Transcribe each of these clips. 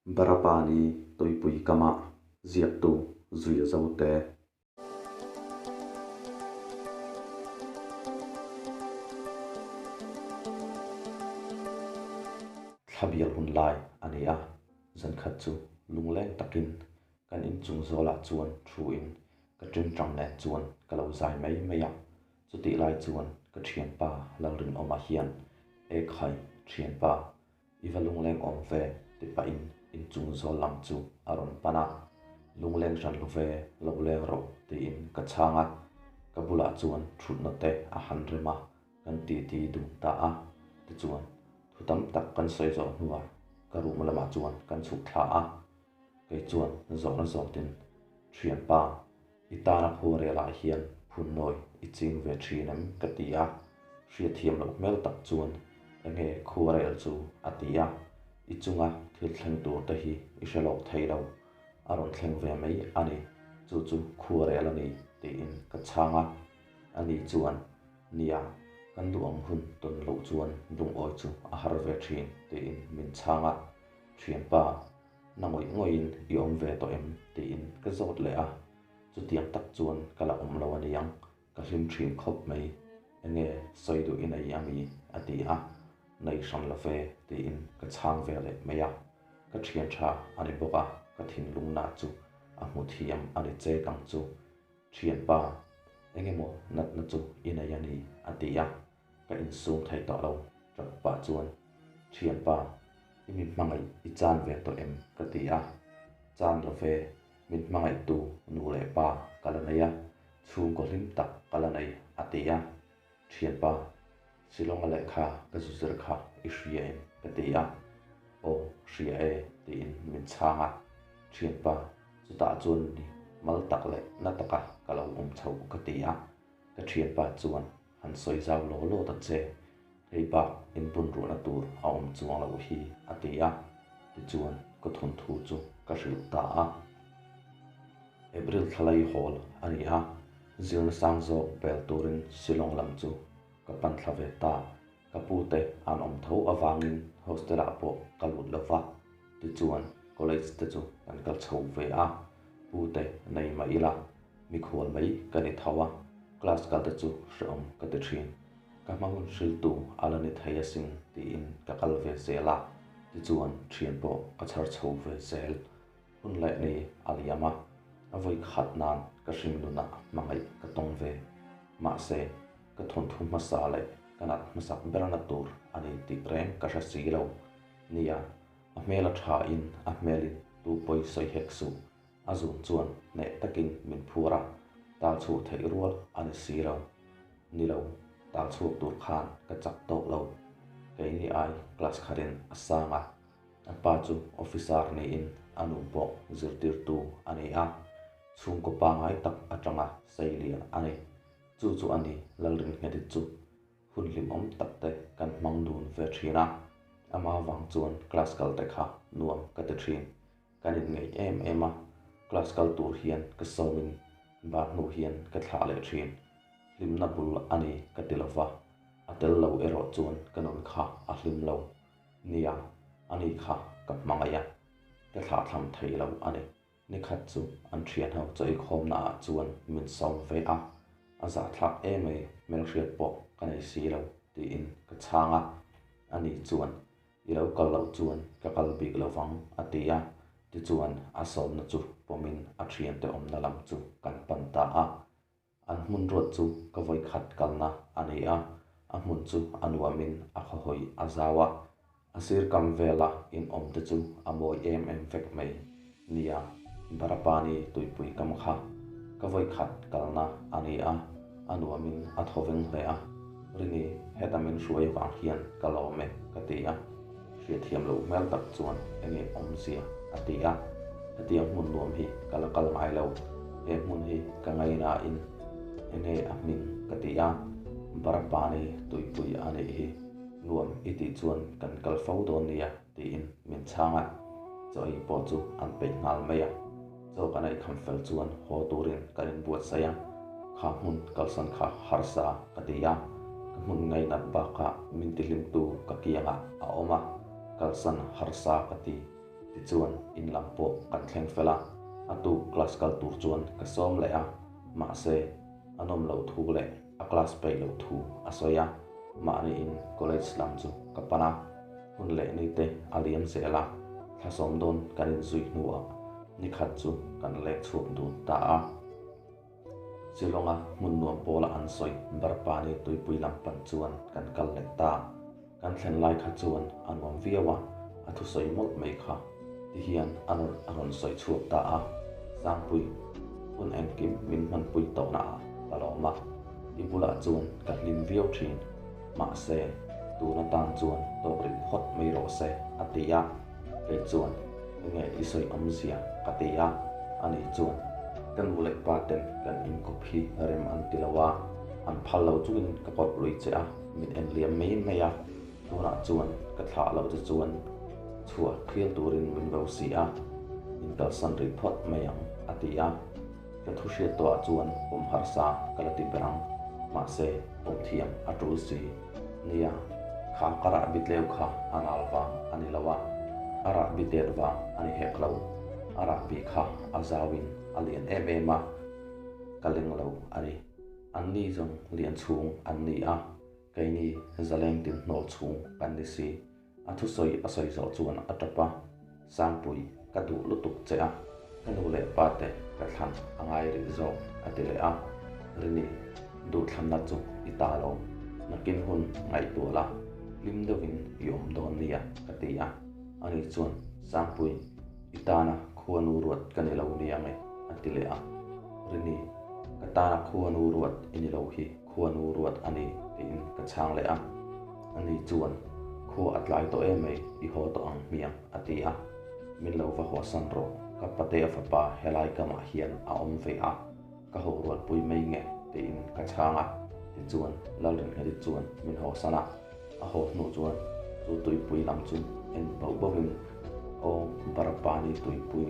Barapani tuipui kamah ziaktu Zuia Zote. Thla bial hun lai a ni a, zankhat chu lungleng takin kan inchung zawlah chuan thuin ka ṭingṭang nen chuan ka lo zai mai mai a. Chutih lai chuan ka ṭhianpa Lalrinawma hian, Ekhai, ṭhianpa, I va lungleng awm ve, ti pahin inchung zawl lam chu a rawn pan a. Lungleng hran lo ve, lo leng rawh, tiin ka chhang a. Ka bulah chuan thutna te a han rem a, kan titi dun ta a. Tichuan, thu tam tak kan sawi zawh hnuah ka room lamah chuan kan chhuk thla a. Kei chuan zawhna zawtin, Thianpa, I tana khuarelah hian phunnawi i ching ve thin em? ka ti a, hriatthiam loh hmel tak chuan enge khuarel chu a ti a, i chunga thil thleng tur te hi i hre lawk thei lo, a rawn thleng ve mai a ni, chu chu khuarel a ni tiin ka chhang a, ani chuan nia, kan duh ang hun tawn loh chuan lungawi chu a har ve thin tiin min chhang a, thianpa Na ngawih ngawihin i awm ve tawh em? tiin ka zawt leh a, chutiang tak chuan ka la awm lo a niang, ka hlim thin khawp mai. Enge sawi duh i nei ami? a ti a, Nei hran lo ve tiin ka chhang ve leh mai a, ka thian tha a ni bawk a, ka thinlung na chu a hmu thiam a ni chek ang chu. Thianpa, engemaw natna chu i nei a ni? a ti a, Ka insum thei tawh lo, tap pah chuan, Thianpa, i min hmangaih i chan ve tawh em? ka ti a. Chan lo ve, min hmangaihtu nu leh pa ka la nei a, chhungkaw hlim tak ka la nei, a ti a. Thianpa, Shillong-a lehkha ka zu zir kha i hria em? ka ti a. Aw, hria e, tiin min chhang a. Thianpa, chutah chuan ni mal tak leh na taka ka lo awm chhoh, ka ti a. Ka thianpa chuan Han sawi zau law law ta che, hei bak inbun ruahna tur a awm chuang loh hi a ti a, tichuan ka thawnthu chu ka hrilh ta a. April thlalai hawl a ni a, zirna sang zawk bel turin Shillong lam chu ka pan thla ve ta. Ka pute an awm tho avangin hostel ah pawh ka lut lo va, tichuan college te chu kan kal chho ve a, pute nei mah ila mikhual mai ka ni tho a, class kal te chu hrehawm ka ti thin. Ka hma hun hriltu a la ni thei asin tiin ka kal ve zel a, tichuan thian pawh ka chhar chho ve zel. Hun leh ni a liam a, a vawi khat nan ka hrim nunah hmangaih ka tawng ve. Mahse, ka thawnthu hmasa leh ka nat hmasak berna tur a ni tih reng ka hre si lo. Nia, a hmel a tha in a hmelin tu pawi sawi hek suh. A zun chuan hneh takin min phur a, tal chhuah theih rual a ni si lo. Ni lo, tal chhuak tur khan ka chak tawk lo. Keini ai class kharin a sang a. A pa chu officer niin a nu pawh zirtirtu a ni a, chhungkaw pangai tak atanga seilian a ni. Chu chu a ni Lalringheti chu hun hlimawm tak te kan hmang dun ve thin a, ama vang chuan class kal te kha nuam ka ti thin. Kan inngeih em em a, class kal tur hian ka sawmin bar hnu hian ka thlah leh thin. Hlimna bul a ni ka ti lova, a tel lo erawh chuan ka nun kha a hlim lo. Nia, ani kha ka hmangaih a, ka thlahthlam thei lo a ni. Nikhat chu an thianho chawikhawmna ah chuan min sawm ve a, a zahthlak em ai hmelhriat pawh ka nei si lo tiin ka chhang a, ani chuan i lo kal loh chuan ka kal bik lo vang a ti a, tichuan a sawmna chu pawmin a thiante awmna lam chu kan pan ta a. An hmun ruat chu ka vawi khat kalna a ni a, a hmun chu a nuamin a khawhawi a zau a, a sir kam vela inawm te chu a mawi em em vek mai. Nia, Barapani tuipui kam kha ka vawi khat kalna a ni a, a nuamin a thawveng hle a, Rini heta min hruai avang hian ka lawm e ka ti a, hriatthiam loh hmel tak chuan enge awmzia a ti a, hetiang hmun nuam hi ka la kal ngai lo, he hmun hi ka ngainain enge a hming ka ti a, Barapani tuipui a nih hi, nuam i tih chuan kan kal fo dawn nia tiin min chhang a, chaw ei pawh chu an peih nghal mai a, chaw kan ei kham fel chuan haw turin kan inbuatsaih a, kha hmun kalsan kha harsa ka ti a, ka hmun ngainat bakah min tihlimtu ka kiangah a awm a, kalsan harsa ka ti. Tichuan in lam pawh kan thleng fel a, a tuk class kal tur chuan ka sawm leh a, mahse a nawm loh thu leh a class peih loh thu a sawi a, mahni in college lam chu ka pan a, hun leh ni te a liam zel a, thla sawm dawn kan inzui hnuah nikhat chu kan lek chhuak dun ta a. Shillong-a hmun nuam pawla an sawi Barpani tuipui lam pan chuan kan kal leh ta. Kan thlen lai kha chuan a nuam viau a, a thusawi mawlh mai kha ti hian a rawn a rawn sawi chhuak ta a, Sangpui, hun engkim min hmanpui tawhna ah ka lawm a, i bulah chuan ka hlim viau thin, mahse tun atan chuan tawk rih phawt mai rawh se a ti a. Kei chuan, Enge i sawi awmzia? ka ti a, ani chuan, Ka nu leh pa ten kan inkawp hi rem an ti lo a, an phal lo chungin ka kawp lui che a, min en liam mai mai a, tunah chuan ka thlah loh che chuan chhuah khial turin min vo si a, min kalsan rih phawt mai ang, a ti a. Ka thu hriat tawhah chuan pawm harsa ka la ti ber ang, mahse pawm thiam a tul si. Nia, kha ka rah bitleu kha a nal vang a ni lo a, a rah bitet vang a ni hek lo. A rah bi kha a zauin a lian em em a, ka leng lo a ni. Anni zawng lian chhung an ni a, keini zaleng tin hnawl chhung kan ni si. A thusawi a sawi zawh chuan a tap a, Sangpui, ka duh lutuk che a, ka nu leh pa te ka thlan a ngai rih zawk, a ti leh a. Rini, duhthlanna chu i ta lo, nakin hun ngaihtuah la, hlim deuhin i awm dawn nia, ka ti a. Ani chuan, Sangpui, i tana khuanu ruat ka ni lo nia nge, a ti leh a. Rini, ka tana khuanu ruat i ni lo hi khuanu ruat a ni, tiin ka chhang leh a. Ani chuan, Khua a tlai tawh em mai, i haw tawh ang hmiang, a ti a. Min lo va hawsan rawh, ka patea fapa helai kamah hian a awm ve a, ka haw rualpui mai nge, tiin ka chhang a. Tichuan, Lalringheti chuan min hawsan a, a haw hnu chuan chu tuipui lam chu en bauh bauhin, Aw, Barapani tuipui,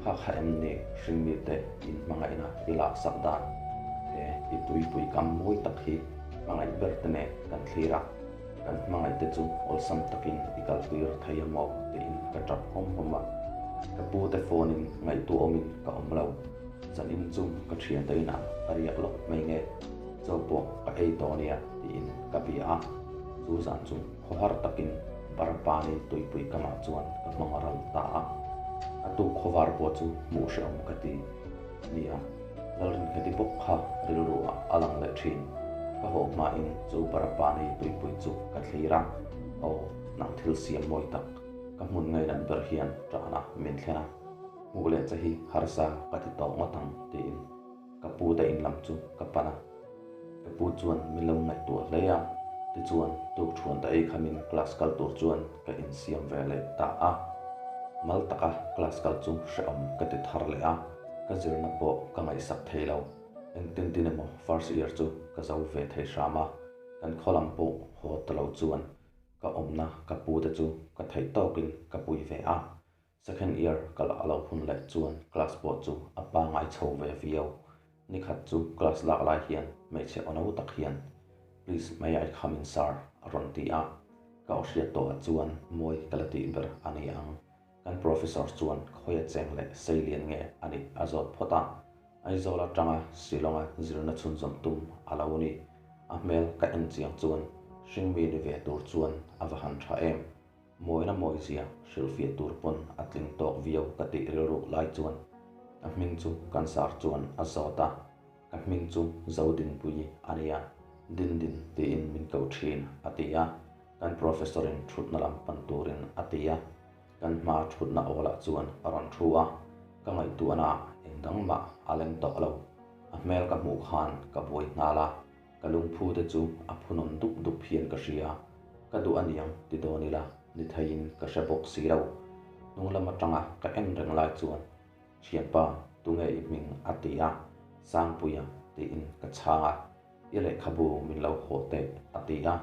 kha kha em ni hringmite inhmangaihna i laksak dan? He i tuipui kam mawi tak hi hmangaih ber te nen kan thlir a, kan hmangaih te chu awlsam takin i kaltir thei a maw tiin ka tap hawm hawm a. Ka pu te phone in ngaihtuah awmin ka awm lo. Zanin chu ka thiante inah ka riak lawk mai nge, chaw pawh ka ei tawh nia tiin ka bia a. Chu zan chu khawhar takin Barapani tuipui kamah chuan ka hmang ral ta a. A tuk khawvar pawh chu hmuh hrehawm ka ti nia. Lalringheti bawk kha rilru ah a lang leh thin. Ka haw hmain chu Barapani tuipui chu ka thlir a, aw, nang thil siam mawi tak, ka hmun ngainat ber hian ṭahna min thlen a, hmuh leh che hi harsa ka ti tawh ngawt ang tiin ka pu te in lam chu ka pan a. Ka pu chuan min lo ngaihtuah hle a, tichuan tukṭhuan ta ei khamin class kal tur chuan ka insiam ve leh ta a. Mal taka class kal chu hrehawm ka ti thar leh a, ka zirna pawh ka ngaihsak thei lo. Engtin tin emaw first year chu ka zo ve thei hram a, kan khaw lam pawh haw ta lo chuan ka awmna ka pu te chu ka theih tawkin ka pui ve a. Second year kal a lo hun leh chuan class pawh chu a pangai chho ve viau. Nikhat chu class lak lai hian hmeichhe aw no tak hian Please may I come in sir a rawn ti a, ka aw hriat tawhah chuan mawi ka la tih ber a ni ang. Kan professor chuan khawia cheng leh sei lian nge a nih a zawt phawt a, Aizawl atanga Shillong-a zirna chhunzawm tum a lo ni. A hmel ka en chiang chuan hringmi ni ve tur chuan a va han tha em. Mawina mawizia hrilhfiah tur pawn a tling tawk viau ka tih rilruk lai chuan a hming chu Kansar chuan a zawt a, ka hming chu Zodinpuii a nia, Dindin tiin min ko thin a ti a, kan professor in thutna lam pan turin a ti a, kan hma thutna awlah chuan a rawn thu a, ka ngaihtuahna ah engdang mah a leng tawh lo, a hmel ka hmuh khan ka buai nghal a. Ka lungphu te chu a phunawn dup dup hian ka hria, ka duh aniang ti dawn ila ni theiin ka hre bawk si lo. Hnung lam atanga ka en reng lai chuan, Thianpa, tunge i hming? a ti a, Sangpuia tiin ka chhang a, I lehkhabu min lo hawh teh a ti a,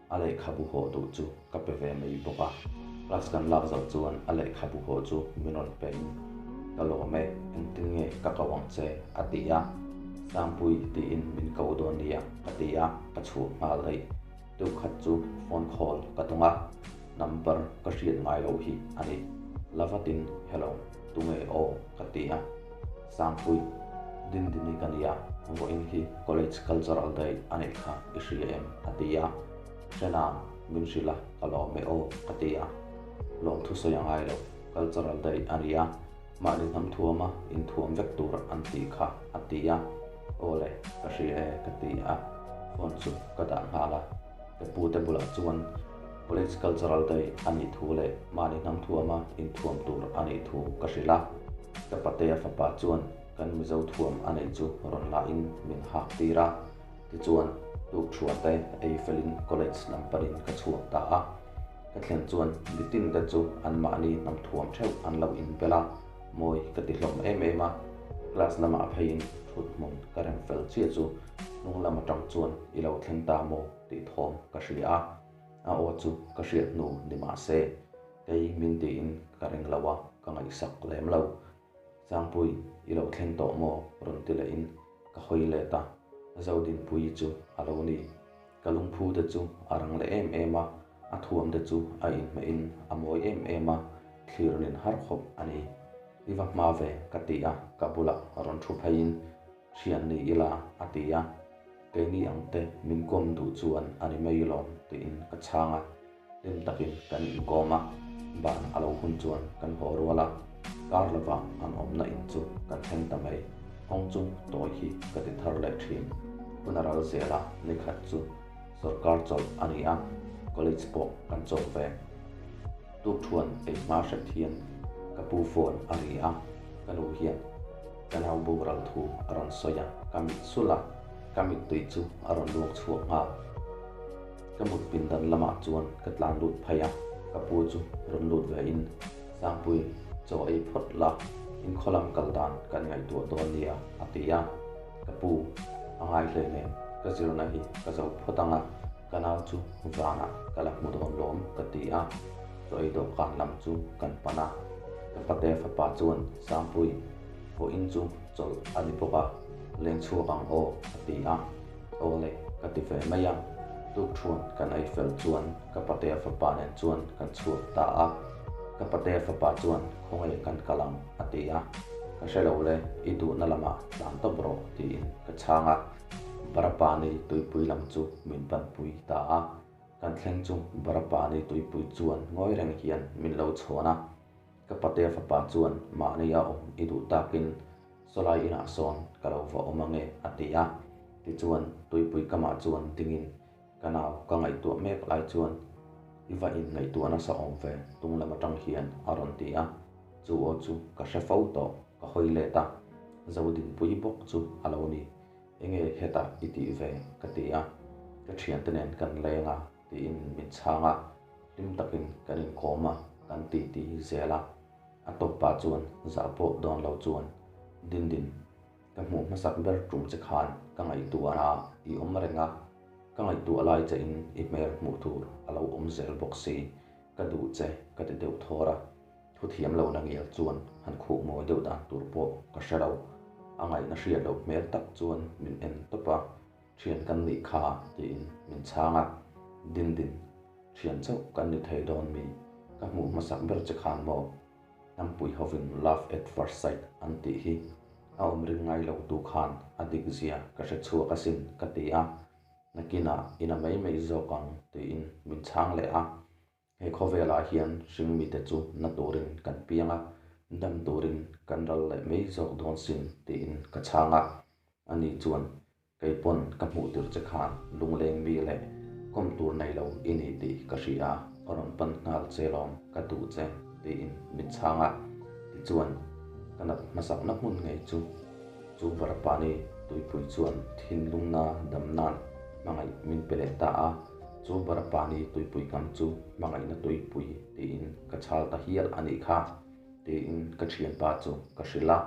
a lehkhabu hawh duh chu ka pe ve mai bawk a. Class kan lak zoh chuan a lehkhabu hawh chu min rawn pe in, Ka lawm e, engtin nge ka ko ang che? a ti a. Sangpui tiin min ko dawn nia ka ti a, ka chhuah nghal daih. Tukhat chu phone call ka dawng a, number ka hriat ngai loh hi a ni. La vatin, Hello, tunge aw? ka ti a. Sangpui, Dindini ka nia, vawiin hi College Cultural Day a neih kha i hria em? a ti a. Hrena, min hrilh a, ka lawm e aw, ka ti a. Lawmthu sawi a ngai lo, Cultural Day a nia, mahni hnam thuama inthuam vek tur an tih kha, a ti a. Aw le, ka hria e, ka ti a, phone chu ka dah nghal a. Ka pute bulah chuan College Cultural Day a nih thu leh mahni hnam thuama inthuam tur a nih thu ka hrilh a. Ka patea fapa chuan kan Mizo thuam a neih chu rawn lahin min hak tir a. Tichuan, tukṭhuan te ei felin college lam panin ka chhuak ta a. Ka thlen chuan mitin te chu anmahni hnam thuam ṭheuh an lo inbel a, mawi ka ti hlawm em em a. Class lamah pheiin thut hmun ka rem fel chiah chu hnung lam aṭang chuan i lo thleng ta maw tih thawm ka hria a. A aw chu ka hriat hnu ni mah se, kei min tiin ka ring lo a, ka ngaihsak lem lo. Sangpui, i lo thleng tawh maw? rawn ti lehin ka hawi let a, Zodinpuii chu a lo ni. Ka lungphu te chu a rang leh em em a, a thuam te chu a inhmehin a mawi em em a, thlir nin har khawp a ni. I va hma ve ka ti a, ka bulah rawn thu pheiin Thian ni ila a ti a, keini ang te min kawm duh chuan a ni mai lawm tiin ka chhang a, hlim takin kan inkawm a, ban a lo hun chuan kan haw rual a, kar lova an awmna in chu kan thleng ta mai, kawng chu tawi hi ka ti thar leh thin, hun a ral zel a, nikhat chu sawrkar chawlh a ni a, college pawh kan chawlh ve. Tukthuan ei hma hret hian ka pu phone a ri a, ka nu hian ka nau boral thu a rawn sawi a, ka mit sulh a, ka mittui chu a rawn luak chhuak nghal. Ka mut pindan lamah chuan ka tlan lut phei a, ka pu chu rawn lut ve in, Sangpui, chaw ei phawt la, inkhaw lam kal dan kan ngaihtuah dawn nia, a ti a. Ka pu, a ngai hle nen, ka zirna hi ka zo phawt ang a, Ka nau chu vanah ka la hmu dawn lawm ka ti a, chaw ei dawhkan lam chu kan pan a. Ka pate fapa chuan Sangpui, vawiin chu chawlh a ni bawk a, leng chhuak ang aw a ti a. Aw le ka ti ve mai a, tukthuan kan ei fel chuan ka patea fapa nen chuan kan chhuak ta a. Ka patea fapa chuan khawnge kan kal ang a ti a, ka hre lo le, i duhna lamah tlan tawp rawh tiin ka chhang a. Barapani tuipui lam chu min panpui ta a, kan thleng chu Barapani tuipui chuan ngawi reng hian min lo chhawn a. Ka patea fapa chuan mahni a awm i duh takin sawlai inah sawn ka lo va awm ange a ti a, tichuan tuipui kamah chuan dingin ka nau ka ngaihtuah mek lai chuan i va in ngaihtuah nasa awm ve tung lam atang hian a rawn ti a, chu aw chu ka hre fo tawh ka hawi let a, Zodinpui bawk chu a lo ni. Enge hetah i tih ve? ka ti a, ka thiante nen kan leng a tiin min chhang a, hlim takin kan inkawm a, kan titi zel a. A tawpah chuan zah pawh dawn lo chuan, Dindin, ka hmuh hmasak ber tum che khan ka ngaihtuah a, i awm reng a, ka ngaihtuah lai che in i hmel hmuh tur a lo awm zel bawk si, ka duh che ka ti deuh thawr a. Thu thiam lo na ngial chuan han khuh mawi deuh dan tur pawh ka hre lo. A ngaihna hriat loh hmel tak chuan min en tawp a, Thian kan nih kha tiin min chhang a, Dindin, thian chauh kan ni thei dawn mi? Ka hmuh hmasak ber che khan maw? Hnampui hovin love at first sight an tih hi a awm ring ngai lo tu khan a dik zia ka hre chhuak asin ka ti a, nakinah ina mai mai zawk ang tiin min chhang leh a. He khawvelah hian hringmite chu na turin kan piang a, dam turin kan ral leh mai zawk dawn sin tiin ka chhang a. Ani chuan, Kei pawn ka hmuh tir che khan lungleng mi leh kawm tur nei lo i ni tih ka hria a, ka rawn pan nghal che lawm, ka duh che tiin min chhang a. Tichuan, ka nat hmasakna hmun ngei chu chu Barapani tuipui chuan thinlungna dam nan hmangaih min pe leh ta a. Chu Barapani tuipui kam chu hmangaihna tuipui tiin ka chhal ta hial a nih kha, tiin ka thianpa chu ka hrilh a.